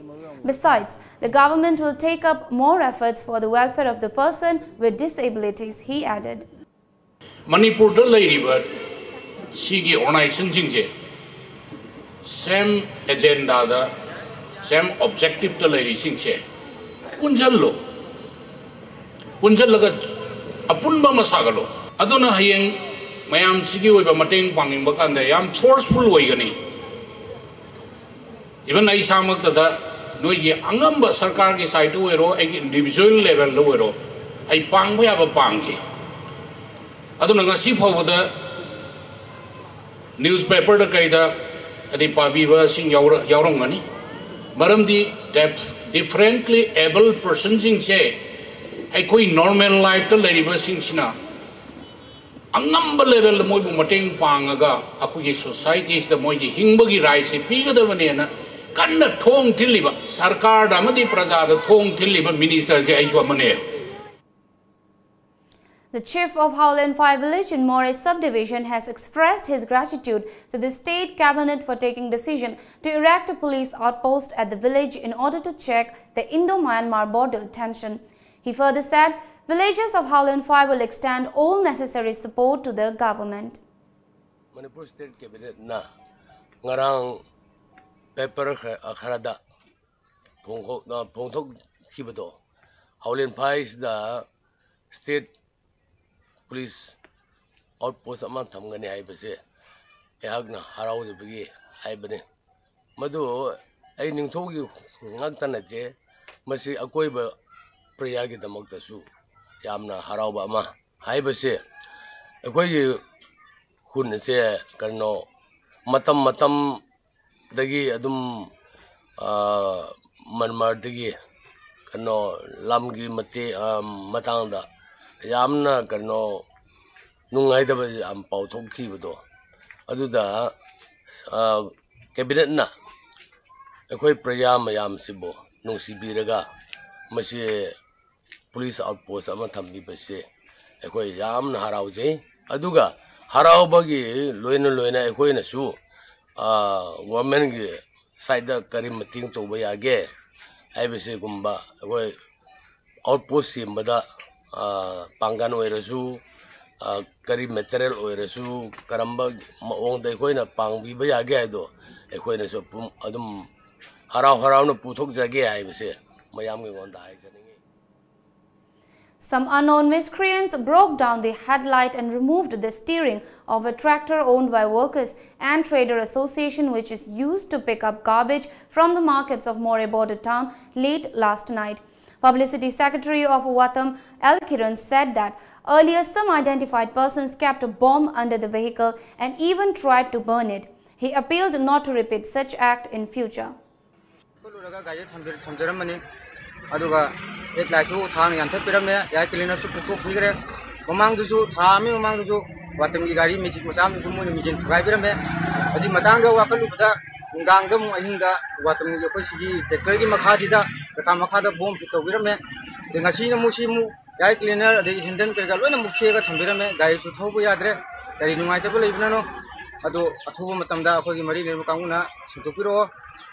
Besides, the government will take up more efforts for the welfare of the person with disabilities, he added. ꯃꯅꯤꯄꯨꯔꯗ ꯂꯩꯔꯤꯕ ꯁꯤꯒꯤ ꯑꯣꯔꯒꯅꯥꯏꯖꯦꯁꯟꯁꯤꯡꯁꯦ ꯁꯦꯝ ꯑꯦꯖꯦꯟꯗꯥꯗ, ꯁꯦꯝ ꯑꯣꯕꯖꯦꯛꯇꯤꯞꯇ ꯂꯩꯔꯤꯁꯤꯡꯁꯦ ꯄꯨꯟꯁꯤꯜꯂꯣ꯫ ꯄꯨꯟꯁꯤꯜꯂꯒ ꯑꯄꯨꯟꯕ ꯑꯃ ꯁꯥꯒꯠꯂꯣ꯫ ꯑꯗꯨꯅ ꯍꯌꯦꯡ ꯃꯌꯥꯝꯁꯤꯒꯤ ꯑꯣꯏꯕ ꯃꯇꯦꯡ ꯄꯥꯡꯅꯤꯡꯕ ꯀꯥꯟꯗ ꯌꯥꯝ ꯐꯣꯔꯁꯐꯨꯜ ꯑꯣꯏꯒꯅꯤ꯫ ꯏꯚꯟ ꯑꯩ ꯏꯁꯥꯃꯛꯇꯗ ꯅꯣꯏꯒꯤ ꯑꯉꯝꯕ ꯁꯔꯀꯥꯔꯒꯤ ꯁꯥꯏꯠꯇ ꯑꯣꯏꯔꯣ, ꯑꯩꯒꯤ ꯏꯟꯗꯤꯕꯤꯖꯨꯋꯦꯜ ꯂꯦꯚꯦꯜꯗ ꯑꯣꯏꯔꯣ, ꯑꯩ ꯄꯥꯡꯕ ꯌꯥꯕ ꯄꯥꯡꯈꯤ꯫ ꯑꯗꯨꯅ ꯉꯁꯤ ꯐꯥꯎꯕꯗ ꯅ꯭ꯌꯨꯁꯄꯦꯄꯔꯗ ꯀꯩꯗ ꯑꯗꯩ ꯄꯥꯕꯤꯕꯁꯤꯡ ꯌꯥꯎꯔ-, ꯌꯥꯎꯔꯝꯒꯅꯤ꯫ ꯃꯔꯝꯗꯤ ꯗꯤꯐ꯭ꯔꯦꯟꯠꯂꯤ ꯑꯦꯕꯜ ꯄꯔꯁꯟꯁꯤꯡꯁꯦ ꯑꯩꯈꯣꯏ ꯅꯣꯔꯃꯦꯜ ꯂꯥꯏꯐꯇ ꯂꯩꯔꯤꯕꯁꯤꯡꯁꯤꯅ ꯑꯉꯝꯕ ꯂꯦꯚꯦꯜꯗ ꯃꯣꯏꯕꯨ ꯃꯇꯦꯡ ꯄꯥꯡꯉꯒ ꯑꯩꯈꯣꯏꯒꯤ ꯁꯣꯁꯥꯏꯇꯤꯁꯤꯗ ꯃꯣꯏꯒꯤ ꯍꯤꯡꯕꯒꯤ ꯔꯥꯏꯠꯁꯦ ꯄꯤꯒꯗꯕꯅꯦꯅ ꯀꯟꯅ ꯊꯣꯡ ꯊꯤꯜꯂꯤꯕ, ꯁꯔꯀꯥꯔꯗ ꯑꯃꯗꯤ ꯄ꯭ꯔꯖꯥꯗ ꯊꯣꯡ ꯊꯤꯜꯂꯤꯕ ꯃꯤꯅꯤꯁꯇꯔꯁꯦ ꯑꯩꯁꯨ ꯑꯃꯅꯦ꯫ The chief of Howlin Phai village in Moreh subdivision has expressed his gratitude to the state cabinet for taking decision to erect a police outpost at the village in order to check the Indo-Myanmar border tension. He further said, villagers of Howlin Phai will extend all necessary support to the government. Manipur state ꯀꯦꯕꯤꯅꯦꯠꯅ ꯉꯔꯥꯡ paper ꯈꯔ-, ꯈꯔꯗ ꯐꯣꯡꯗꯣꯛ-, ꯐꯣꯡꯗꯣꯛꯈꯤꯕꯗꯣ, ꯍꯥꯎꯂꯦꯟ ꯐꯥꯏꯁꯤꯗ state police outpost ꯑꯃ ꯊꯝꯒꯅꯤ ꯍꯥꯏꯕꯁꯦ ꯑꯩꯍꯥꯛꯅ ꯍꯔꯥꯎꯖꯕꯒꯤ ꯍꯥꯏꯕꯅꯤ꯫ ꯃꯗꯨ ꯑꯩ ꯅꯤꯡꯊꯧꯒꯤ ꯉꯥꯛꯇ ꯅꯠꯇꯦ, ꯃꯁꯤ ꯑꯀꯣꯏꯕ ꯄ꯭ꯔꯖꯥꯒꯤꯗꯃꯛꯇꯁꯨ ꯌꯥꯝꯅ ꯍꯔꯥꯎꯕ ꯑꯃ ꯍꯥꯏꯕꯁꯦ꯫ ꯑꯩꯈꯣꯏꯒꯤ ꯈꯨꯟ ꯑꯁꯦ ꯀꯩꯅꯣ ꯃꯇꯝ ꯃꯇꯝꯗꯒꯤ ꯑꯗꯨꯝ, ꯑꯥ, ꯃ꯭ꯌꯥꯟꯃꯥꯔꯗꯒꯤ ꯀꯩꯅꯣ ꯂꯝꯒꯤ ꯃꯇꯦ-, ꯑꯥ, ꯃꯇꯥꯡꯗ ꯌꯥꯝꯅ ꯀꯩꯅꯣ ꯅꯨꯡꯉꯥꯏꯇꯕ ꯌꯥꯝ ꯄꯥꯎꯊꯣꯛꯈꯤꯕꯗꯣ, ꯑꯗꯨꯗ, ꯑꯥ, ꯀꯦꯕꯤꯅꯦꯠꯅ ꯑꯩꯈꯣꯏ ꯄ꯭ꯔꯖꯥ ꯃꯌꯥꯝꯁꯤꯕꯨ ꯅꯨꯡꯁꯤꯕꯤꯔꯒ ꯃꯁꯤ ꯄꯨꯂꯤꯁ ꯑꯥꯎꯠ ꯄꯣꯁ ꯑꯃ ꯊꯝꯕꯤꯕꯁꯦ ꯑꯩꯈꯣꯏ ꯌꯥꯝꯅ ꯍꯔꯥꯎꯖꯩ꯫ ꯑꯗꯨꯒ ꯍꯔꯥꯎꯕꯒꯤ ꯂꯣꯏꯅ ꯂꯣꯏꯅ ꯑꯩꯈꯣꯏꯅꯁꯨ, ꯑꯥ, ꯒꯣꯔꯃꯦꯟꯒꯤ ꯁꯥꯏꯠꯇ ꯀꯔꯤ ꯃꯇꯦꯡ ꯇꯧꯕ ꯌꯥꯒꯦ ꯍꯥꯏꯕꯁꯤꯒꯨꯝꯕ ꯑꯩꯈꯣꯏ ꯑꯥꯎꯠ ꯄꯣꯁ ꯁꯦꯝꯕꯗ, ꯑꯥ, ꯄꯥꯡꯒꯜ ꯑꯣꯏꯔꯁꯨ, ꯑꯥ, ꯀꯔꯤ ꯃꯦꯇꯔꯤꯌꯦꯜ ꯑꯣꯏꯔꯁꯨ, ꯀꯔꯝꯕ ꯃꯑꯣꯡꯗ ꯑꯩꯈꯣꯏꯅ ꯄꯥꯡꯕꯤꯕ ꯌꯥꯒꯦ ꯍꯥꯏꯗꯣ ꯑꯩꯈꯣꯏꯅꯁꯨ ꯄꯨꯝ-, ꯑꯗꯨꯝ ꯍꯔꯥꯎ ꯍꯔꯥꯎꯅ ꯄꯨꯊꯣꯛꯆꯒꯦ ꯍꯥꯏꯕꯁꯦ ꯃꯌꯥꯝꯒꯤ ꯃꯉꯣꯟꯗ ꯍꯥꯏꯖꯅꯤꯡꯉꯤ꯫ Some unknown miscreants broke down the headlight and removed the steering of a tractor owned by workers and trader association, which is used to pick up garbage from the markets of Moreh border town, late last night. Publicity secretary of Vatam, L Kiran, said that earlier some identified persons kept a bomb under the vehicle and even tried to burn it. He appealed not to repeat such act in future. ꯆꯠꯂꯨꯔꯒ ꯒꯥꯔꯤ ꯊꯝꯕꯤꯔ- ꯊꯝꯖꯔꯝꯕꯅꯤ꯫ ꯑꯗꯨꯒ ꯍꯦꯠ ꯂꯥꯏꯠꯁꯨ ꯊꯥꯡꯅ ꯌꯥꯟꯊꯠꯄꯤꯔꯝꯃꯦ, ꯌꯥꯏ ꯀ꯭ꯂꯤꯅꯔꯁꯨ ꯄꯨꯊꯣꯛꯄꯤꯈ꯭ꯔꯦ꯫ ꯃꯃꯥꯡꯗꯁꯨ, ꯊꯥ ꯑꯃꯒꯤ ꯃꯃꯥꯡꯗꯁꯨ ꯋꯥꯇꯝꯒꯤ ꯒꯥꯔꯤ magic ꯃꯆꯥ ꯑꯃꯁꯨ ꯃꯣꯏꯅ ꯃꯦꯖꯤꯟ ꯊꯨꯒꯥꯏꯕꯤꯔꯝꯃꯦ꯫ ꯑꯗꯨꯒꯤ ꯃꯇꯥꯡꯗ ꯋꯥꯀꯠꯂꯨꯕꯗ, ꯅꯨꯡꯗꯥꯡꯗ ꯑꯃꯨꯛ ꯑꯍꯤꯡꯗ ꯋꯥꯇꯝꯒꯤ ꯑꯩꯈꯣꯏ ꯁꯤꯒꯤ ꯇ꯭ꯔꯦꯛꯇꯔꯒꯤ ꯃꯈꯥꯁꯤꯗ, ꯀꯀꯥ ꯃꯈꯥꯗ ꯕꯣꯝ ꯐꯤꯠ ꯇꯧꯕꯤꯔꯝꯃꯦ꯫ ꯑꯗꯩ ꯉꯁꯤꯅ ꯑꯃꯨꯛ ꯁꯤ ꯑꯃꯨꯛ ꯌꯥꯏ ꯀ꯭ꯂꯤꯅꯔ, ꯑꯗꯩ ꯍꯦꯟꯗꯜ ꯀꯔꯤ ꯀꯔꯥ ꯂꯣꯏꯅ ꯃꯨꯛꯈꯤꯑꯒ ꯊꯝꯕꯤꯔꯝꯃꯦ꯫ ꯒꯥꯔꯤꯁꯨ ꯊꯧꯕ ꯌꯥꯗ꯭ꯔꯦ꯫ ꯀꯔꯤ ꯅꯨꯡꯉꯥꯏꯇꯕ ꯂꯩꯕꯅꯅꯣ? ꯑꯗꯣ ꯑꯊꯨꯕ ꯃꯇꯝꯗ ꯑꯩꯈꯣꯏꯒꯤ ꯃꯔꯤ ꯂꯩꯅꯕ ꯀꯥꯡꯕꯨꯅ ꯁꯦꯡꯗꯣꯛꯄꯤꯔꯛꯑꯣ꯫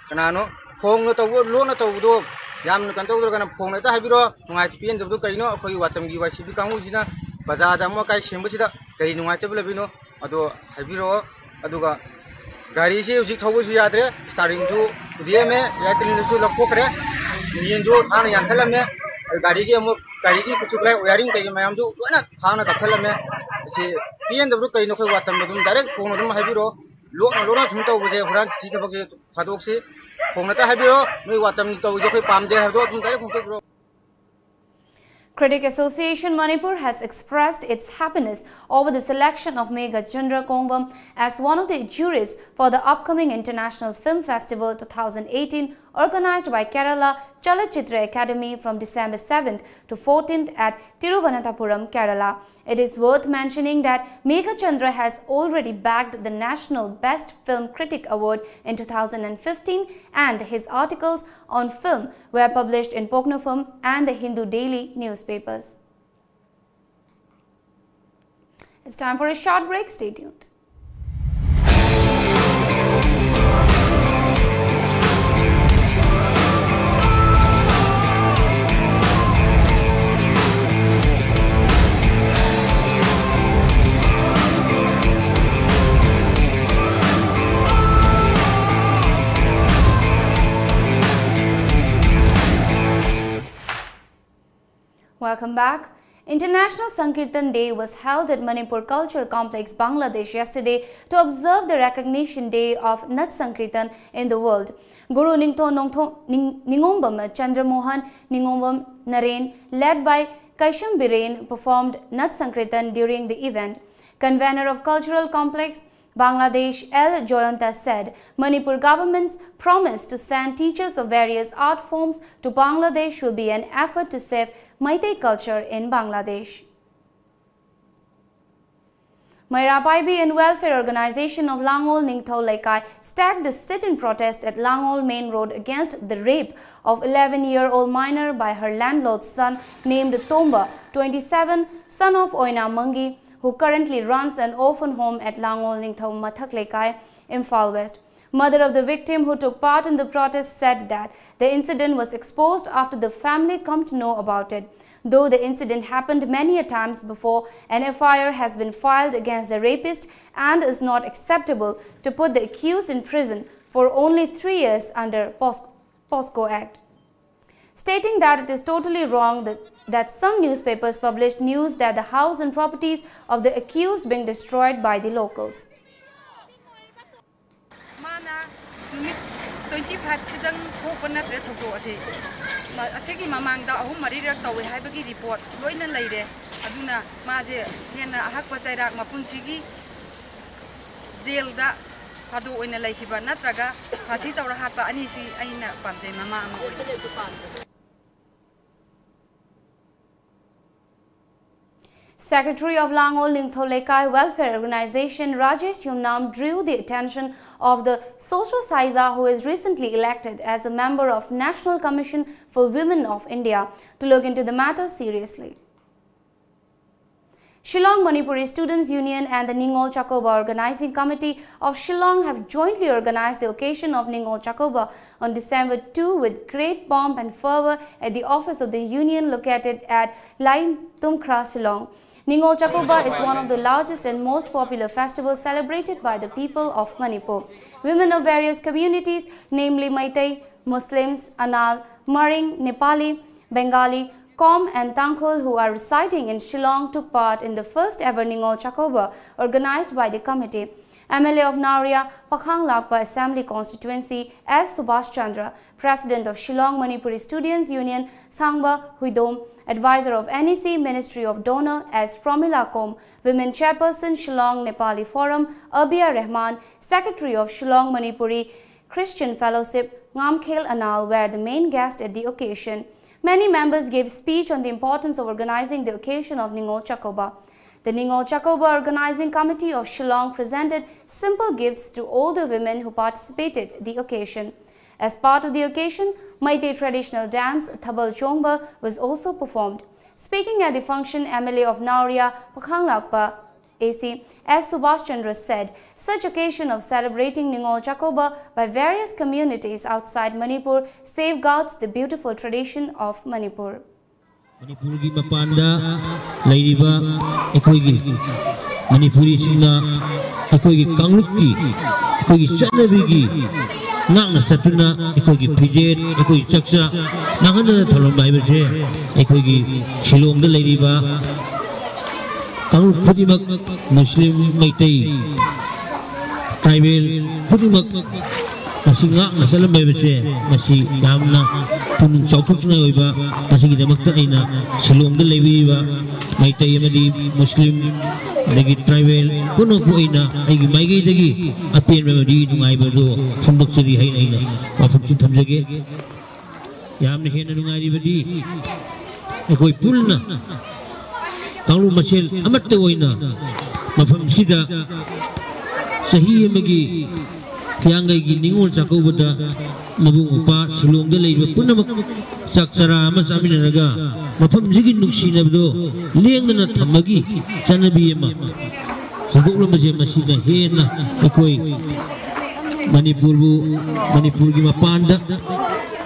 ꯀꯅꯥꯅꯣ ꯐꯣꯡꯅ ꯇꯧꯕ, ꯂꯣꯟꯅ ꯇꯧꯕꯗꯣ ꯌꯥꯝꯅ ꯀꯩꯅꯣ ꯇꯧꯗ꯭ꯔꯒꯅ ꯐꯣꯡꯅ ꯍꯦꯛꯇ ꯍꯥꯏꯕꯤꯔꯛꯑꯣ꯫ ꯅꯨꯡꯉꯥꯏꯇ ꯄꯦꯟꯗꯕꯗꯣ ꯀꯩꯅꯣ? ꯑꯩꯈꯣꯏꯒꯤ ꯋꯥꯇꯝꯒꯤ ꯋꯥꯏ ꯁꯤ ꯄꯤ ꯀꯥꯡꯕꯨꯁꯤꯅ ꯕꯖꯥꯔꯗ ꯑꯃꯣꯠ ꯑꯀꯥꯏ ꯁꯦꯡꯕꯁꯤꯗ ꯀꯔꯤ ꯅꯨꯡꯉꯥꯏꯇꯕ ꯂꯩꯕꯅꯣ? ꯑꯗꯣ ꯍꯥꯏꯕꯤꯔꯛꯑꯣ꯫ ꯑꯗꯨꯒ ꯒꯥꯔꯤꯁꯤ ꯍꯧꯖꯤꯛ ꯊꯧꯕꯁꯨ ꯌꯥꯗ꯭ꯔꯦ, ꯏꯁꯇꯥꯔꯤꯡꯁꯨ ꯈꯨꯗꯦꯛꯑꯝꯃꯦ, ꯏꯌꯥꯔ ꯀ꯭ꯂꯤꯅꯔꯁꯨ ꯂꯧꯊꯣꯛꯈ꯭ꯔꯦ, ꯏꯟꯖꯤꯟꯁꯨ ꯊꯥꯡꯅ ꯌꯥꯟꯊꯠꯂꯝꯃꯦ꯫ ꯑꯗꯨ ꯒꯥꯔꯤꯒꯤ ꯑꯃꯨꯛ, ꯒꯥꯔꯤꯒꯤ ꯈꯨꯠꯁꯨ ꯈꯨꯠꯂꯥꯏ, ꯋꯥꯌꯥꯔꯤꯡ ꯀꯩꯀꯩ ꯃꯌꯥꯝꯗꯨ ꯂꯣꯏꯅ ꯊꯥꯡꯅ ꯀꯛꯊꯠꯂꯝꯃꯦ꯫ ꯑꯁꯤ ꯄꯦꯟꯗꯕꯗꯣ ꯀꯩꯅꯣ? ꯑꯩꯈꯣꯏ ꯋꯥꯇꯝꯗ ꯑꯗꯨꯝ ꯗꯥꯏꯔꯦꯛ ꯐꯣꯟ ꯑꯗꯨꯝ ꯍꯥꯏꯕꯤꯔꯛꯑꯣ꯫ ꯂꯣꯟꯅ ꯂꯣꯟꯅ ꯁꯨꯝ ꯇꯧꯕꯁꯦ, ꯍꯨꯔꯥꯟ ꯆꯤꯟꯊꯤ ꯊꯕꯛꯁꯦ ꯊꯥꯗꯣꯛꯁꯤ꯫ ꯐꯣꯟ ꯍꯦꯛꯇ ꯍꯥꯏꯕꯤꯔꯛꯑꯣ, ꯅꯣꯏ ꯋꯥꯇꯝꯒꯤ ꯇꯧꯔꯤꯁꯦ ꯑꯩꯈꯣꯏ ꯄꯥꯝꯗꯦ ꯍꯥꯏꯕꯗꯣ ꯑꯗꯨꯝ direct ꯐꯣꯡꯗꯣꯛꯄꯤꯔꯛꯑꯣ꯫ Critic Association Manipur has expressed its happiness over the selection of Megha Chandra Kongbam as one of the jurors for the upcoming International Film Festival two thousand eighteen, organized by Kerala Chalachitra Academy from December seventh to fourteenth at Tiruvananthapuram, Kerala. It is worth mentioning that Megha Chandra has already bagged the National Best Film Critic Award in two thousand fifteen, and his articles on film were published in Pooknam Film and the Hindu Daily newspapers. It's time for a short break. Stay tuned. Welcome back. International Sankirtan Day was held at Manipur Culture Complex, Bangladesh yesterday to observe the recognition day of Nat Sankirtan in the world. Guru Ningto Nongtho, Ning, Ningombam Chandra Mohan, Ningombam Naren, led by Kaisham Biren, performed Nat Sankirtan during the event. Convener of Cultural Complex, Bangladesh, L Joyanta said Manipur government's promise to send teachers of various art forms to Bangladesh will be an effort to save Meitei culture in Bangladesh. Maira Paibi and Welfare Organization of Langol Ningthou Leikai staged a sit-in protest at Langol Main Road against the rape of eleven-year-old minor by her landlord's son named Tomba, twenty-seven, son of Oina Mangi, who currently runs an orphan home at Langol Ningthou Mathak Leikai, Imphal West. Mother of the victim who took part in the protest said that the incident was exposed after the family come to know about it. Though the incident happened many a times before, an F I R has been filed against the rapist and is not acceptable to put the accused in prison for only three years under POS-, POSCO Act. Stating that it is totally wrong that, that some newspapers published news that the house and properties of the accused being destroyed by the locals. ꯃꯥꯅ ꯅꯨꯃꯤꯠ twenty five ꯁꯤꯗꯪ ꯊꯣꯛꯄ ꯅꯠꯇ꯭ꯔꯦ ꯊꯧꯗꯣꯛ ꯑꯁꯤ꯫ ꯃ-, ꯑꯁꯤꯒꯤ ꯃꯃꯥꯡꯗ ꯑꯍꯨꯝ ꯃꯔꯤꯔꯛ ꯇꯧꯋꯦ ꯍꯥꯏꯕꯒꯤ report ꯂꯣꯏꯅ ꯂꯩꯔꯦ꯫ ꯑꯗꯨꯅ ꯃꯥꯁꯦ ꯍꯦꯟꯅ ꯑꯍꯛꯄ ꯆꯩꯔꯥꯛ ꯃꯄꯨꯟꯁꯤꯒꯤ ꯖꯦꯜꯗ ꯐꯥꯗꯣꯛ ꯑꯣꯏꯅ ꯂꯩꯈꯤꯕ ꯅꯠꯇ꯭ꯔꯒ ꯐꯥꯁꯤ ꯇꯧꯔ ꯍꯥꯠꯄ ꯑꯅꯤꯁꯤ ꯑꯩꯅ ꯄꯥꯝꯖꯩ ꯃꯃꯥ ꯑꯃ ꯑꯣꯏꯅ꯫ Secretary of Langol Ningthou Leikai Welfare Organization Rajesh Yumnam drew the attention of the social saiza who is recently elected as a member of National Commission for Women of India to look into the matter seriously. Shillong Manipuri Students Union and the Ningol Chakoba Organizing Committee of Shillong have jointly organized the occasion of Ningol Chakoba on December two with great pomp and fervor at the office of the union located at Laim Tumkhra, Shillong. Ningol Chakoba is one of the largest and most popular festivals celebrated by the people of Manipur. Women of various communities, namely Meitei, Muslims, Anal, Maring, Nepali, Bengali, Kom and Tangkhul who are residing in Shillong took part in the first ever Ningol Chakouba organized by the committee. M L A of Naoria, Pakhang Lakpa Assembly Constituency, S Subhash Chandra, President of Shillong Manipuri Students Union, Sangba Huidom, Advisor of N E C Ministry of Donor, S Promila Kom, Women Chairperson, Shillong Nepali Forum, Abia Rahman, Secretary of Shillong Manipuri Christian Fellowship, Ngamkhel Anal, were the main guest at the occasion. Many members gave speech on the importance of organizing the occasion of Ningol Chakouba. The Ningol Chakouba Organizing Committee of Shillong presented simple gifts to all the women who participated the occasion. As part of the occasion, Meitei traditional dance Thabal Chongba was also performed. Speaking at the function, M L A of Naoria, Pakhang Lakpa A C S Subhash Chandra said, such occasion of celebrating Ningol Chakouba by various communities outside Manipur safeguards the beautiful tradition of Manipur. ꯃꯅꯤꯄꯨꯔꯒꯤ ꯃꯄꯥꯟꯗ ꯂꯩꯔꯤꯕ ꯑꯩꯈꯣꯏꯒꯤ ꯃꯅꯤꯄꯨꯔꯤꯁꯤꯡꯅ ꯑꯩꯈꯣꯏꯒꯤ ꯀꯥꯡꯂꯨꯞꯀꯤ ꯑꯩꯈꯣꯏꯒꯤ ꯆꯠꯅꯕꯤꯒꯤ ꯉꯥꯛꯅ ꯆꯠꯇꯨꯅ ꯑꯩꯈꯣꯏꯒꯤ ꯐꯤꯖꯦꯠ ꯑꯩꯈꯣꯏꯒꯤ ꯆꯥꯛꯆꯥ ꯅꯥꯍꯟꯗꯅ ꯊꯝꯂꯝꯕ ꯍꯥꯏꯕꯁꯦ ꯑꯩꯈꯣꯏꯒꯤ ꯁꯤꯂꯣꯡꯗ ꯂꯩꯔꯤꯕ ꯀꯥꯡꯂꯨꯞ ꯈꯨꯗꯤꯡꯃꯛ ꯃꯨꯁꯂꯤꯝ ꯃꯩꯇꯩ ꯇ꯭ꯔꯥꯏꯕꯦꯜ ꯈꯨꯗꯤꯡꯃꯛ ꯃꯁꯤ ꯉꯥꯛꯅ ꯆꯠꯂꯝꯕ ꯍꯥꯏꯕꯁꯦ ꯃꯁꯤ ꯌꯥꯝꯅ ꯄꯨꯛꯅꯤꯡ ꯆꯥꯎꯊꯣꯛꯆꯅꯤꯡꯉꯥꯏ ꯑꯣꯏꯕ ꯃꯁꯤꯒꯤꯗꯃꯛꯇ ꯑꯩꯅ ꯁꯤꯂꯣꯡꯗ ꯂꯩꯕꯤꯔꯤꯕ ꯃꯩꯇꯩ ꯑꯃꯗꯤ ꯃꯨꯁꯂꯤꯝ ꯑꯗꯒꯤ ꯇ꯭ꯔꯥꯏꯕꯦꯜ ꯄꯨꯝꯅꯃꯛꯄꯨ ꯑꯩꯅ ꯑꯩꯒꯤ ꯃꯥꯏꯀꯩꯗꯒꯤ ꯑꯄꯦꯟꯕ ꯑꯃꯗꯤ ꯅꯨꯡꯉꯥꯏꯕ ꯑꯗꯨ ꯐꯣꯡꯗꯣꯛꯆꯔꯤ ꯍꯥꯏꯅ ꯑꯩꯅ ꯋꯥꯐꯝꯁꯤ ꯊꯝꯖꯒꯦ꯫ ꯌꯥꯝꯅ ꯍꯦꯟꯅ ꯅꯨꯡꯉꯥꯏꯔꯤꯕꯗꯤ ꯑꯩꯈꯣꯏ ꯄꯨꯟꯅ ꯀꯥꯡꯂꯨꯞ ꯃꯁꯦꯜ ꯑꯃꯠꯇ ꯑꯣꯏꯅ ꯃꯐꯝꯁꯤꯗ ꯆꯍꯤ ꯑꯃꯒꯤ ꯍꯤꯌꯥꯡꯒꯩꯒꯤ ꯅꯤꯉꯣꯜ ꯆꯥꯛꯀꯧꯕꯗ ꯃꯕꯨꯡ ꯃꯧꯄ꯭ꯋꯥ ꯁꯤꯂꯣꯡꯗ ꯂꯩꯔꯤꯕ ꯄꯨꯝꯅꯃꯛ ꯆꯥꯛ ꯆꯔꯥ ꯑꯃ ꯆꯥꯃꯤꯟꯅꯔꯒ ꯃꯐꯝꯁꯤꯒꯤ ꯅꯨꯡꯁꯤꯅꯕꯗꯣ ꯂꯦꯡꯗꯅ ꯊꯝꯕꯒꯤ ꯆꯠꯅꯕꯤ ꯑꯃ ꯍꯧꯗꯣꯛꯂꯝꯕꯁꯦ ꯃꯁꯤꯅ ꯍꯦꯟꯅ ꯑꯩꯈꯣꯏ ꯃꯅꯤꯄꯨꯔꯕꯨ ꯃꯅꯤꯄꯨꯔꯒꯤ ꯃꯄꯥꯟꯗ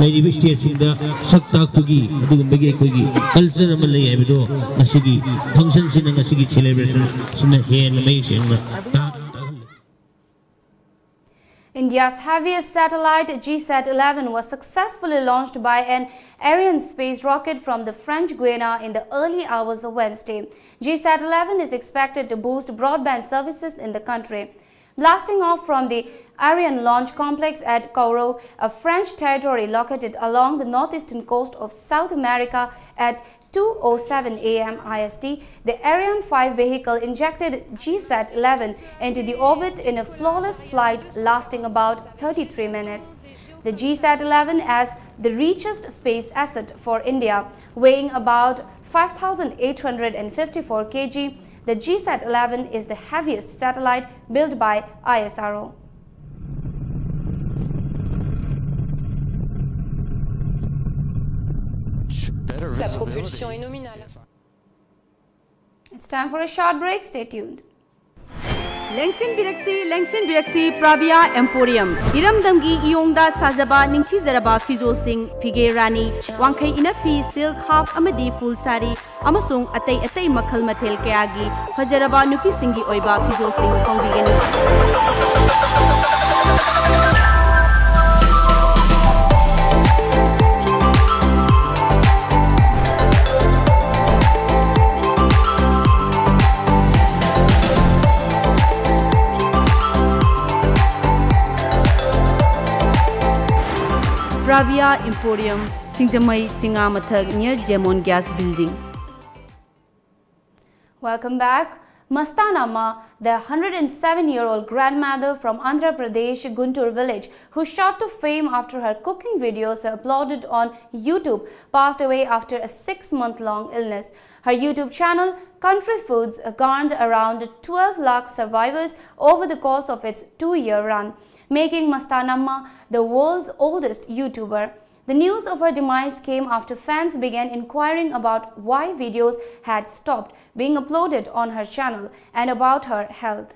ꯂꯩꯔꯤꯕ ꯁ꯭ꯇꯦꯠꯁꯤꯡꯗ ꯁꯛ ꯇꯥꯛꯄꯒꯤ ꯑꯗꯨꯒꯨꯝꯕꯒꯤ ꯑꯩꯈꯣꯏꯒꯤ ꯀꯜꯆꯔ ꯑꯃ ꯂꯩ ꯍꯥꯏꯕꯗꯣ ꯉꯁꯤꯒꯤ ꯐꯪꯁꯟꯁꯤꯅ ꯉꯁꯤꯒꯤ ꯁꯦꯂꯦꯕ꯭ꯔꯦꯁꯟꯁꯤꯅ ꯍꯦꯟꯅ ꯃꯌꯦꯛ ꯁꯦꯡꯅ ꯇꯥꯛ India's heaviest satellite, GSAT eleven, was successfully launched by an Arianespace rocket from the French Guiana in the early hours of Wednesday. GSAT eleven is expected to boost broadband services in the country. Blasting off from the Ariane launch complex at Kourou, a French territory located along the northeastern coast of South America, at two oh seven a m I S T, the Ariane five vehicle injected GSAT eleven into the orbit in a flawless flight lasting about thirty-three minutes. The GSAT eleven, as the richest space asset for India, weighing about five thousand eight hundred fifty-four kilograms, the GSAT eleven is the heaviest satellite built by ISRO. Better visibility. It's time for a short break. Stay tuned. ꯂꯦꯡꯁꯤꯟꯕꯤꯔꯛꯁꯤ, ꯂꯦꯡꯁꯤꯟꯕꯤꯔꯛꯁꯤ, Pravia Emporium꯫ ꯏꯔꯝꯗꯝꯒꯤ ꯏꯌꯣꯡꯗ ꯁꯥꯖꯕ ꯅꯤꯡꯊꯤꯖꯔꯕ ꯐꯤꯖꯣꯜꯁꯤꯡ, ꯐꯤꯒꯦ ꯔꯥꯅꯤ, ꯋꯥꯡꯈꯩ ꯏꯅꯐꯤ, silk half ꯑꯃꯗꯤ full ꯁꯥꯔꯤ, ꯑꯃꯁꯨꯡ ꯑꯇꯩ ꯑꯇꯩ ꯃꯈꯜ ꯃꯊꯦꯜ ꯀꯌꯥꯒꯤ ꯐꯖꯔꯕ ꯅꯨꯄꯤꯁꯤꯡꯒꯤ ꯑꯣꯏꯕ ꯐꯤꯖꯣꯜꯁꯤꯡ ꯐꯪꯕꯤꯒꯅꯤ꯫ Pravia Emporium, ꯁꯤꯡꯖꯃꯩ ꯆꯤꯉꯥ ꯃꯊꯛ, near Jemon Gas Building. Welcome back. Mastana Amma, the hundred and seven year old grandmother from Andhra Pradesh, Guntur village, who shot to fame after her cooking videos were uploaded on YouTube, passed away after a six month long illness. Her YouTube channel, Country Foods, garnered around twelve lakh subscribers over the course of its two year run, making Mastana Amma the world's oldest YouTuber. The news of her demise came after fans began inquiring about why videos had stopped being uploaded on her channel and about her health.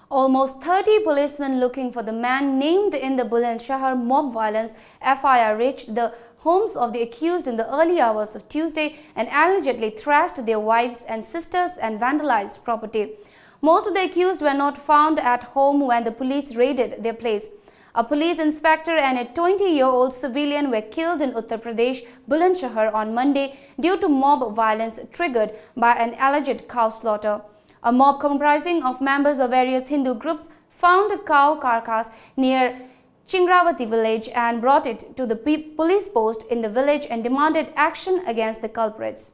Almost thirty policemen looking for the man named in the Bulandshahr mob violence F I R reached the homes of the accused in the early hours of Tuesday and allegedly thrashed their wives and sisters and vandalized property. Most of the accused were not found at home when the police raided their place. A police inspector and a twenty-year-old civilian were killed in Uttar Pradesh, Bulandshahr, on Monday due to mob violence triggered by an alleged cow slaughter. A mob comprising of members of various Hindu groups found a cow carcass near Chingravati village and brought it to the pe-, police post in the village and demanded action against the culprits.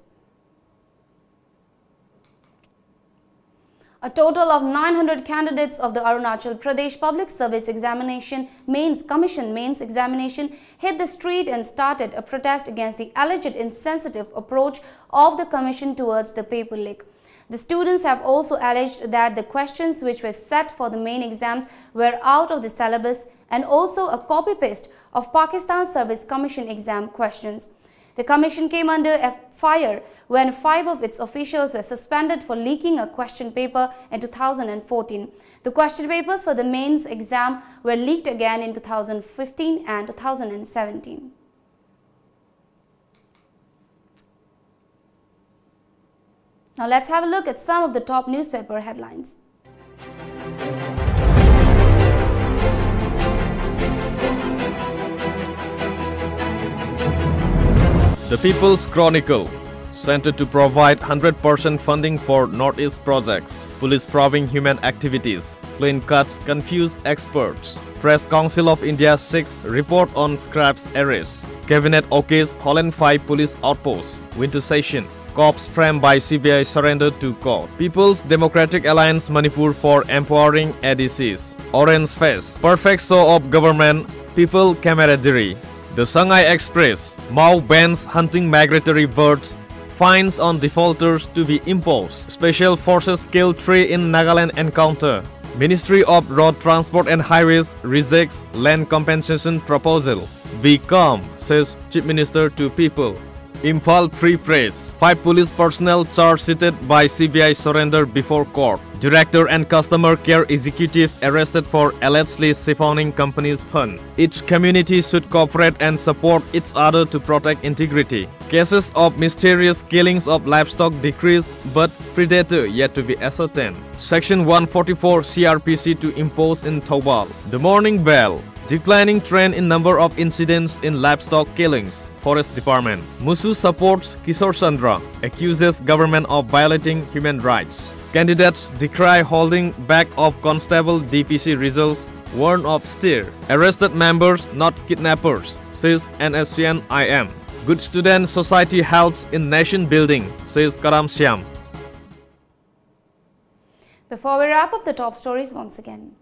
A total of nine hundred candidates of the Arunachal Pradesh Public Service Examination Mains Commission Mains Examination hit the street and started a protest against the alleged insensitive approach of the commission towards the paper leak. The students have also alleged that the questions which were set for the main exams were out of the syllabus and also a copy-paste of Pakistan Service Commission exam questions. The commission came under a fire when five of its officials were suspended for leaking a question paper in two thousand fourteen. The question papers for the mains exam were leaked again in two thousand fifteen and two thousand seventeen. Now let's have a look at some of the top newspaper headlines. The People's Chronicle, centered to provide hundred percent funding for Northeast projects. Police probing human activities. Clean cuts confuse experts. Press Council of India seeks report on scraps arrests. Cabinet okays Holland five police outposts. Winter session. Cops framed by C B I surrendered to court. People's Democratic Alliance Manipur for empowering A D Cs. Orange Fest. Perfect show of government. People camaraderie. The Sangai Express. Mao bans hunting migratory birds. Fines on defaulters to be imposed. Special forces kill three in Nagaland encounter. Ministry of Road Transport and Highways rejects land compensation proposal. Be calm, says Chief Minister to people. Imphal Free Press. Five police personnel charge sheeted by C B I surrender before court. Director and Customer Care Executive arrested for allegedly siphoning company's fund. Each community should cooperate and support each other to protect integrity. Cases of mysterious killings of livestock decrease, but predator yet to be ascertained. Section one forty-four C R P C to impose in Thoubal. The Morning Bell. Declining trend in number of incidents in livestock killings. Forest Department. Musu supports Kishore Chandra, accuses government of violating human rights. Candidates decry holding back of constable D P C results, warn of stir. Arrested members, not kidnappers, says N S C N I M. Good student society helps in nation building, says Karam Shyam. Before we wrap up, the top stories once again.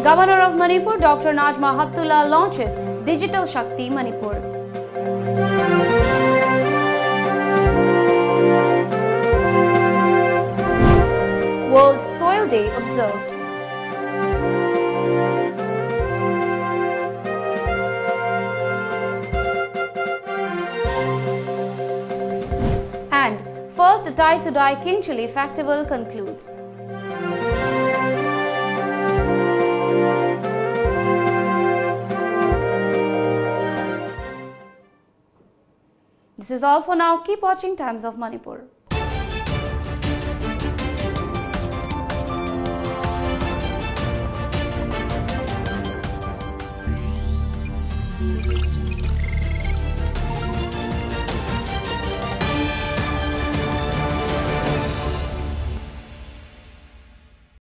Governor of Manipur, Doctor Najma Heptulla launches Digital Shakti Manipur. World Soil Day observed. And first Tai Sudai Kingchili Festival concludes. This is all for now. Keep watching Times of Manipur.